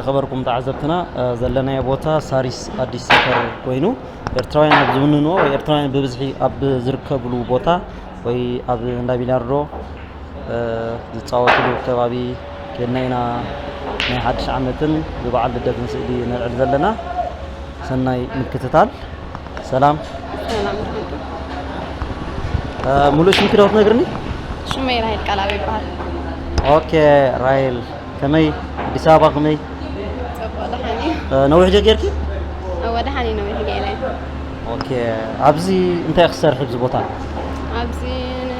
ዝኸበርኩም ተዓዘብትና፣ እ፣ ዘለናዮ ቦታ ሳሪስ ኣዲስ ሰፈር ኮይኑ፣ ኤርትራውያን ኣብ ዝውንንዎ ወይ ኤርትራውያን ብብዝሒ ኣብ ዝርከብሉ ቦታ ወይ ኣብ እንዳ ቢልያርዶ፣ እ፣ ዝጻወትሉ ከባቢ ኬድና ኢና ናይ ሓድሽ ዓመትን ብበዓል ልደትን ስእሊ ነልዕል ዘለና። ሰናይ ምክትታል። ሰላም። ሰላም። እ፣ ሙሉእ ሽምኪ ዶ ትነግርኒ? ሽመይ ራሄል ቃላብ ይበሃል። ኦኬ፣ ራሄል፣ ከመይ? ኣዲስ ኣበባ ከመይ? ጽቡቕ፣ ደሓን እዩ። እ፣ ነዊሕ ዶ ጌርኪ? እወ፣ ደሓን እዩ፣ ነዊሕ ጌረ። ኦኬ፣ ኣብዚ እንታይ ክሰርሒ ኣብዚ ቦታ? ኣብዚ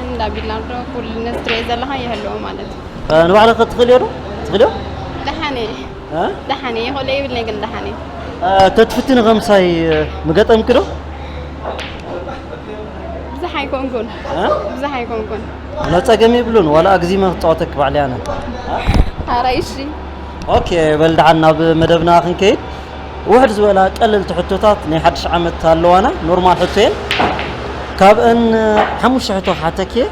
እንዳ ቢላርዶ ኩሉ ነዚ ትሪኦ ዘለኻ ይህልዎ ማለት እዩ። እ፣ ንባዕልኺ ትኽእልዮ ዶ? ትኽእልዮ? ደሓን እየ። እ? ደሓን እየ፣ ይኽእሎ የብለይ ግን ደሓን እየ። እ፣ ተትፍትኒ ከምሳይ፣ እ፣ ምገጠምኪ ዶ? ብዙሕ ኣይኮንኩን። እ? ብዙሕ ኣይኮንኩን። ጸገም የብሉን፣ ዋላ ኣግዚመ ክጻወተኪ ባዕለይ ኣነ። ኣራይ፣ እሺ። ኦኬ፣ በል ደሓን ናብ መደብና ክንከይድ። ውሕድ ዝበላ ቀለልቲ ሕቶታት ናይ ሓድሽ ዓመት ኣለዋና፣ ኖርማል ሕቶ እየን። ካብአን፣ እ፣ ሓሙሽተ ሕቶ ክሓተኪ እየ።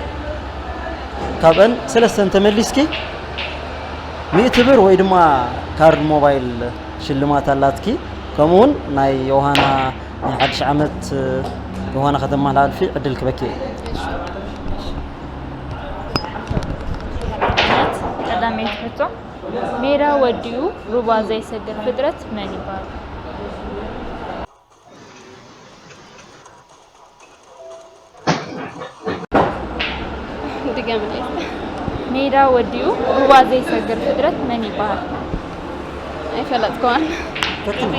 ካብአን ሰለስተን ተመሊስኪ፣ ሚእቲ ብር ወይ ድማ ካርድ ሞባይል ሽልማት ኣላትኪ። ከምኡውን ናይ ዮሃና ናይ ሓድሽ ዓመት፣ እ፣ ዮሃና ከተመሓላልፊ ዕድል ክበኪ እየ። ቀዳመይቲ ሕቶ፣ ሜዳ ወዲኡ ሩባ ዘይሰግር ፍጥረት መን ይበሃል? ድገምለይ። ሜዳ ወዲኡ ሩባ ዘይሰግር ፍጥረት መን ይበሃል? ኣይፈለጥኩዋን። ፈትኒ።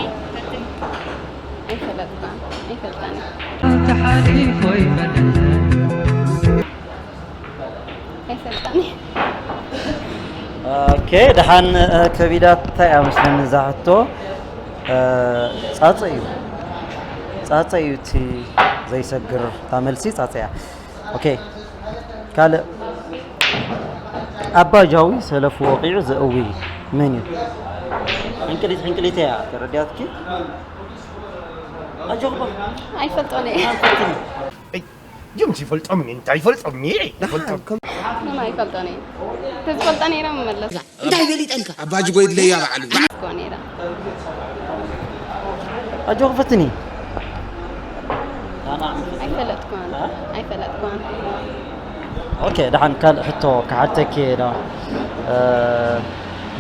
ኣይፈለጥኩዋን። ኣይፈልጣን። ተሓሊፎ ይመልስ። ኣይፈልጣን። ኦኬ፣ ደሓን፣ እ፣ ከቢዳታ እያ መስለኒ እዛ ሕቶ። እ፣ ጻጸ እዩ። ጻጸ እዩ እቲ ዘይሰግር። እታ መልሲ ጻጸ እያ። ኦኬ፣ ካልእ። ኣባ ጃዊ ሰለፉ ወቒዑ ዘእዊ መን እዩ? ሕንቅሊት፣ ሕንቅሊት እያ። ተረዲኣትኪ? ኣጆኽባ። ኣይፈልጦን እየ። ኣንፈትን። እይ፣ ጅምስ ይፈልጦም እየ፣ እንታይ ይፈልጦም እየ? ይፈልጦም። ምን ኣይፈልጦን እየ። ተዝፈልጣ ነይረ ምመለስ። እንታይ ገሊጠልካ? ኣባ ጅጎ ይድለያ በዓሉ። እኮ ነይረ። ኣጆኺ ፈትኒ። ኣይፈለጥኩን። እ? ኣይፈለጥኩን። ኦኬ፣ ደሓን ካልእ ሕቶ ክሓተኪ እየ ዶ? እ፣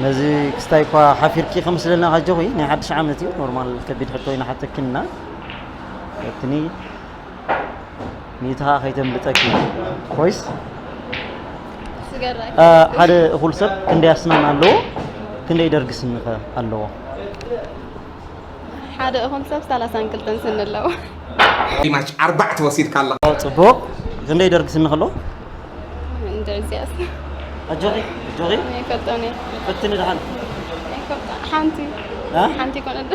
ነዚ ክስታይ እኳ ሓፊርኪ ከመስለና ኣጆኺ፣ ናይ ሓድሽ ዓመት እዩ፣ ኖርማል ከቢድ ሕቶ ኢና ሓተኪና። ፈትኒ። ሚእቲ ኸዓ ከይተምልጠኪ። ኮይስ? ስገራይ። እ፣ ሓደ እኹል ሰብ ክንደይ ኣስናን ኣለዎ? ክንደይ ደርጊ ስንኸ ኣለዎ? ሓደ እኹል ሰብ ሰላሳን ክልተን ስኒ ኣለዎ። ማች ኣርባዕተ ወሲድካ ኣለኻ። ኦ፣ ጽቡቕ። ክንደይ ደርጊ ስንኸ ኣለዎ? እንድዕዝያስ። ኣጆኺ፣ ኣጆኺ። ኣይፈልጦን እየ። ፈትኒ ደሓን። ኣይፈልጦን። ሓንቲ። እ? ሓንቲ ይኮነ ዶ?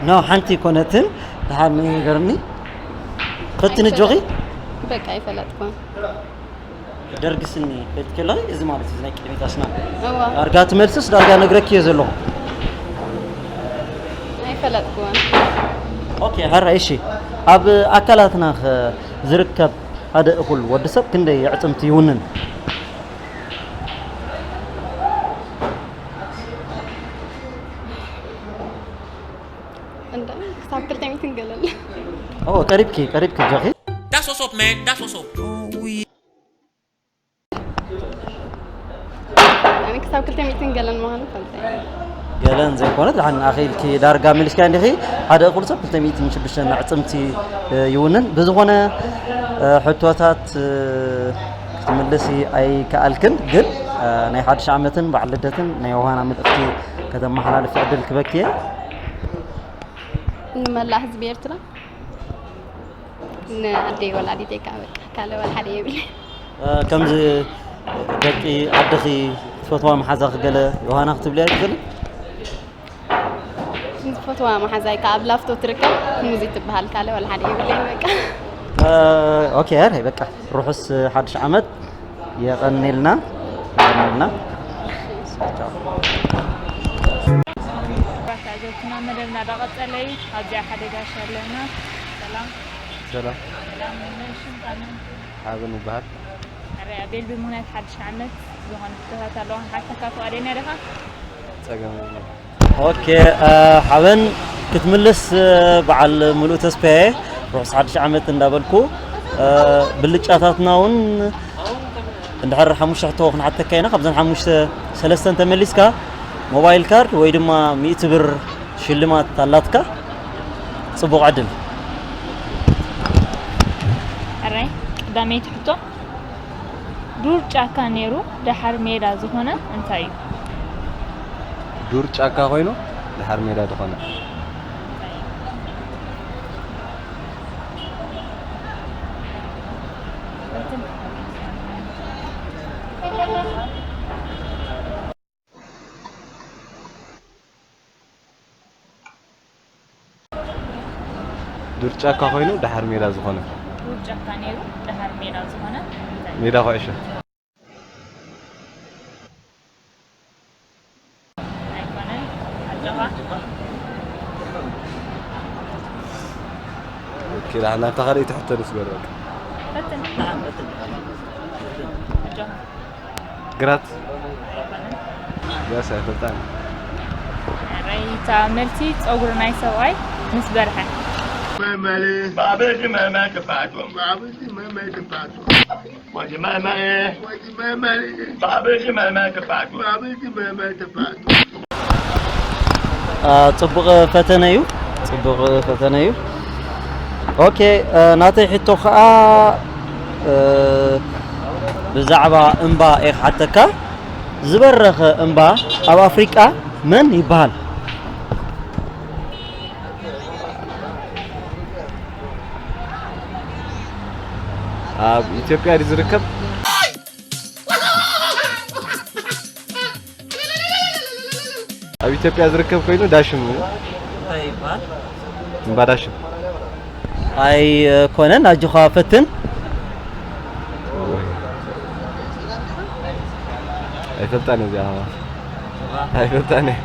ኖ፣ ሓንቲ ኣይኮነትን። ደሓን ንገርኒ። ፈትኒ ኣጆኺ? በቃ ኣይፈለጥኩን። ደርጊ ስኒ ፈልጥኪ ኣለኺ? እዚ ማለት እዩ፣ እዚ ናይ ቅድሚት ኣስናን። እዋ። ዳርጋ ትመልስስ ዳርጋ ነግረኪ እየ ዘለኹ። ኣይፈለጥኩን። ኦኬ፣ ሕራይ፣ እሺ። ኣብ ኣካላትና ኸ ዝርከብ ሓደ እኹል ወዲ ሰብ ክንደይ ኣዕጽምቲ ይውንን? እንዳ ክሳብ ክልተ ሚእትን ገለል። ኦ፣ ቀሪብኪ፣ ቀሪብኪ፣ ኣጆኺ። That's what's up, man. That's what's up. ኣነ ክሳብ ክልተ ሚእትን ገለን ምዃኑ ፈልጠ። ገለን ዘይኮነት፣ ደሓን ኣኺልኪ ዳርጋ መሊስካ እንዲኺ። ሓደ እኹል ሰብ ክልተ ሚእትን ሽዱሽተን ኣዕጽምቲ፣ እ፣ ይውንን። ብዝኾነ፣ እ፣ ሕቶታት፣ እ፣ ክትምልሲ ኣይከኣልክን፣ ግን፣ እ፣ ናይ ሓድሽ ዓመትን በዓል ልደትን ናይ ዮሃና መልእኽቲ ከተመሓላልፊ ዕድል ክበኪ እየ። ንመላእ ህዝቢ ኤርትራ፣ ንኣደይ ወላዲተይ ከዓ በቃ ካልእ ዋላ ሓደ የብለይ። እ፣ ከምዚ ደቂ ዓድኺ ትፈትዋ መሓዛኺ ገለ ዮሃና ክትብልያ ኣይትኽእሊ? ዝፈትዋ መሓዛይ ከዓ ኣብ ላፍቶ ትርከብ፣ ሙዚ ትበሃል፣ ካልእ ዋላ ሓደ የብለይ በቃ። እ፣ ኦኬ፣ ኣይ በቃ ርሑስ ሓድሽ ዓመት። የቐንየልና፣ የቐንየልና። ቻው። ተዓዘብትና መደብና እንዳቐጸለ እዩ። ኣብዚኣ ሓደ ጋሻ ኣለና። ሰላም። ሰላም። ሰላም፣ መን ሽምካ መን? ሓበን ይበሃል። ኣረ፣ ኣቤል፣ ብምኽንያት ሓድሽ ዓመት ዝኾነ ክትከታተል ኣለዋ። ሓተካ ፍቓደኛ ዲኻ? ጸገም የብሉን። ኦኬ፣ ሓበን ክትምልስ በዓል ሙሉእ ተስፋዬ፣ ርሑስ ሓድሽ ዓመት እንዳበልኩ፣ ብልጫታትና እውን እንድሕር ሓሙሽተ ሕቶ ክንሓተካ ኢና። ካብዘን ሓሙሽተ ሰለስተን ተመሊስካ ሞባይል ካርድ ወይ ድማ ሚእቲ ብር ሽልማት ኣላትካ። ጽቡቕ ዕድል። ሕራይ፣ ቀዳመይቲ ሕቶ፣ ዱር ጫካ ነይሩ ደሓር ሜዳ ዝኾነ እንታይ እዩ? ዱር ጫካ ኮይኑ ደሓር ሜዳ ዝኾነ። ዱር ጫካ ኮይኑ ደሓር ሜዳ ዝኾነ። ዱር ጫካ ነይሩ ደሓር ሜዳ ዝኾነ እንታይ እዩ? ሜዳ ኩዕሾ። ኣይኮነን። ኣጆኻ። ኦኬ፣ ደሓር ናብታ ካልኣይቲ ሕቶ ንስገር በቃ። ፈትን። ኣጆኻ። ግራት። ያስ ኣይፈልጣን። ረይታ መልሲ ጸጉሪ ናይ ሰብኣይ ምስ በርሐ። Mamãe, Babi mama ke pato. babi mamãe de pato. Modi mama e. Modi mamãe. Babi mama ke pato. Babi mamãe de pato. ጽቡቕ ፈተነ እዩ። ጽቡቕ ፈተነ እዩ። ኦኬ፣ ናተይ ሕቶ ከዓ ብዛዕባ እምባ እየ ክሓተካ። ዝበረኸ እምባ ኣብ ኣፍሪቃ መን ይበሃል? ኣብ ኢትዮጵያ ድዩ ዝርከብ? ኣብ ኢትዮጵያ ዝርከብ ኮይኑ ዳሽን እዩ። እንታይ ይበሃል? እምባ ዳሽን። ኣይኮነን፣ ኣጆኻ ፈትን። ኣይፈልጣን እዚኣ። ኣይፈልጣን እየ።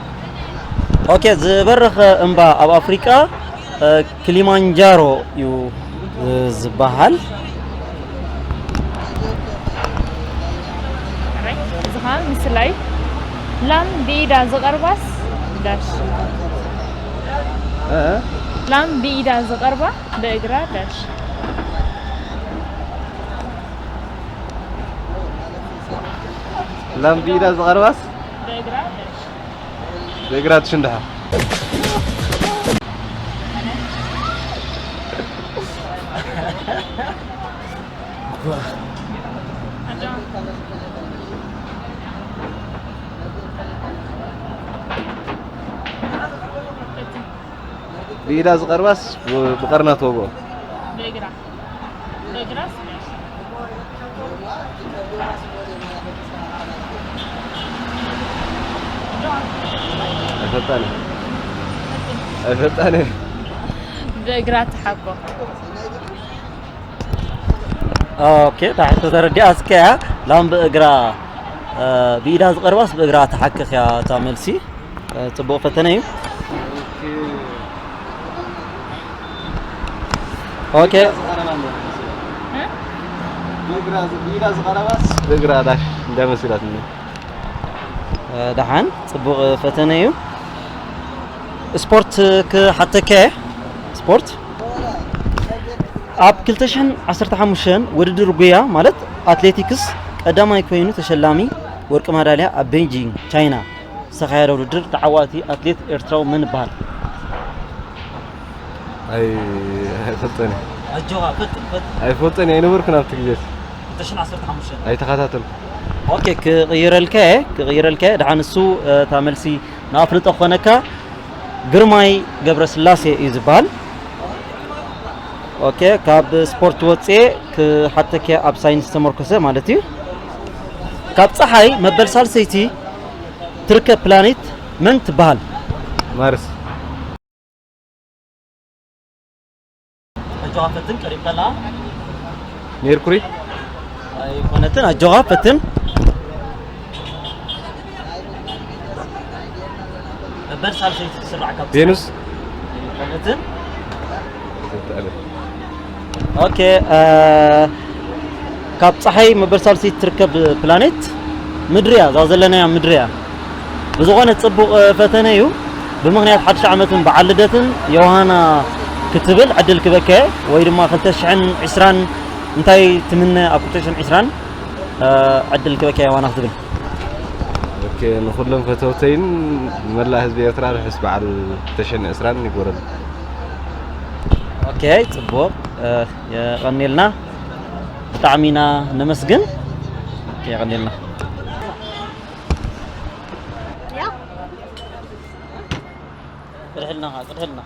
ኦኬ፣ ዝበረኸ እምባ ኣብ ኣፍሪቃ እ፣ ክሊማንጃሮ እዩ እ፣ ዝበሃል። እዚ ከዓ ምስላ እዩ። ላም ብኢዳ ዝቐርባስ ዳሽ። እ? ላም ብኢዳ ዝቐርባ ብእግራ ዳሽ። ላም ብኢዳ ዝቐርባስ ብእግራ ዳሽ። ብእግራ ትሽንድሓ። ብኢዳ ዝቐርባስ ብ- ብቐርና ትወግኦ። ብእግራ ብእግራ ስመሽ። ኣይፈልጣን እየ። ኣይፈልጣን እየ። ብእግራ ትሓኮ። ኦኬ፣ እታ ሕቶ ተረዲኣስከያ። ላም ብእግራ እ፣ ብኢዳ ዝቐርባስ ብእግራ ትሓክኽ እያ እታ መልሲ። እ፣ ጽቡቕ ፈተነ እዩ። ኦኬ፣ እ? ብእግራ ብኢዳ ዝቐረባስ ብእግራ ዳሽ እንዳመሲላትኒ። እ፣ ደሓን ጽቡቕ ፈተነ እዩ። ስፖርት ክሓተከ። ስፖርት ኣብ ክልተ ሽሕን ዓሰርተ ሓሙሽተን ውድድር ጉያ ማለት ኣትሌቲክስ ቀዳማይ ኮይኑ ተሸላሚ ወርቂ ማዳልያ ኣብ ቤጂንግ ቻይና ዝተኻየደ ውድድር ተዓዋቲ ኣትሌት ኤርትራዊ መን ይበሃል? ኣይ ኣይፈልጠን እየ። ኣጆኻ ፈትን ፈትን ኣይፈልጠን እየ። ኣይነበርኩን ኣብቲ ግዜ። ክልተ ሽሕን ዓሰርተ ሓሙሽተን ኣይተኸታተልኩ። ኦኬ፣ ክቕይረልካ እየ፣ ክቕይረልካ እየ። ደሓን እሱ እታ መልሲ ንኣፍልጦ ክኾነካ ግርማይ ገብረስላሴ እዩ ዝበሃል። ኦኬ፣ ካብ ስፖርት ወፅኤ ክሓተኪ ኣብ ሳይንስ ተመርኮሰ ማለት እዩ። ካብ ፀሓይ መበል ሳልሰይቲ ትርከብ ፕላኔት መን ትበሃል? ማርስ። ኣጆኻ ፈትን ቀሪብካ ኣለኻ። ሜርኩሪ። ኣይኮነትን፣ ኣጆኻ ፈትን። መበል ሳልሰይቲ ትስራዕ ካብ ቬኑስ። ኣይኮነትን። ሰጠለ። ኦኬ፣ እ፣ ካብ ፀሓይ መበል ሳልሰይቲ ትርከብ ፕላኔት ምድሪ እያ፣ እዛ ዘለናያ ምድሪ እያ። ብዝኾነ ጽቡቕ፣ እ፣ ፈተነ እዩ። ብምኽንያት ሓድሽ ዓመትን በዓል ልደትን ዮሃና ክትብል ዕድል ክበካ እየ፣ ወይ ድማ ክልተ ሽሕን ዕስራን እንታይ ትምነ ኣብ ክልተ ሽሕን ዕስራን፣ እ፣ ዕድል ክበካ እየ ዮሃና ክትብል። ኦኬ፣ ንኹሎም ፈተውተይን ንመላእ ህዝቢ ኤርትራ ርሑስ በዓል ክልተ ሽሕን ዕስራን ይግበረሉ። ኦኬ፣ ጽቡቕ፣ እ፣ የቐንየልና። ብጣዕሚ ኢና ነመስግን። ኦኬ፣ የቐንየልና። ቅድሕልና፣ ቅድሕልና።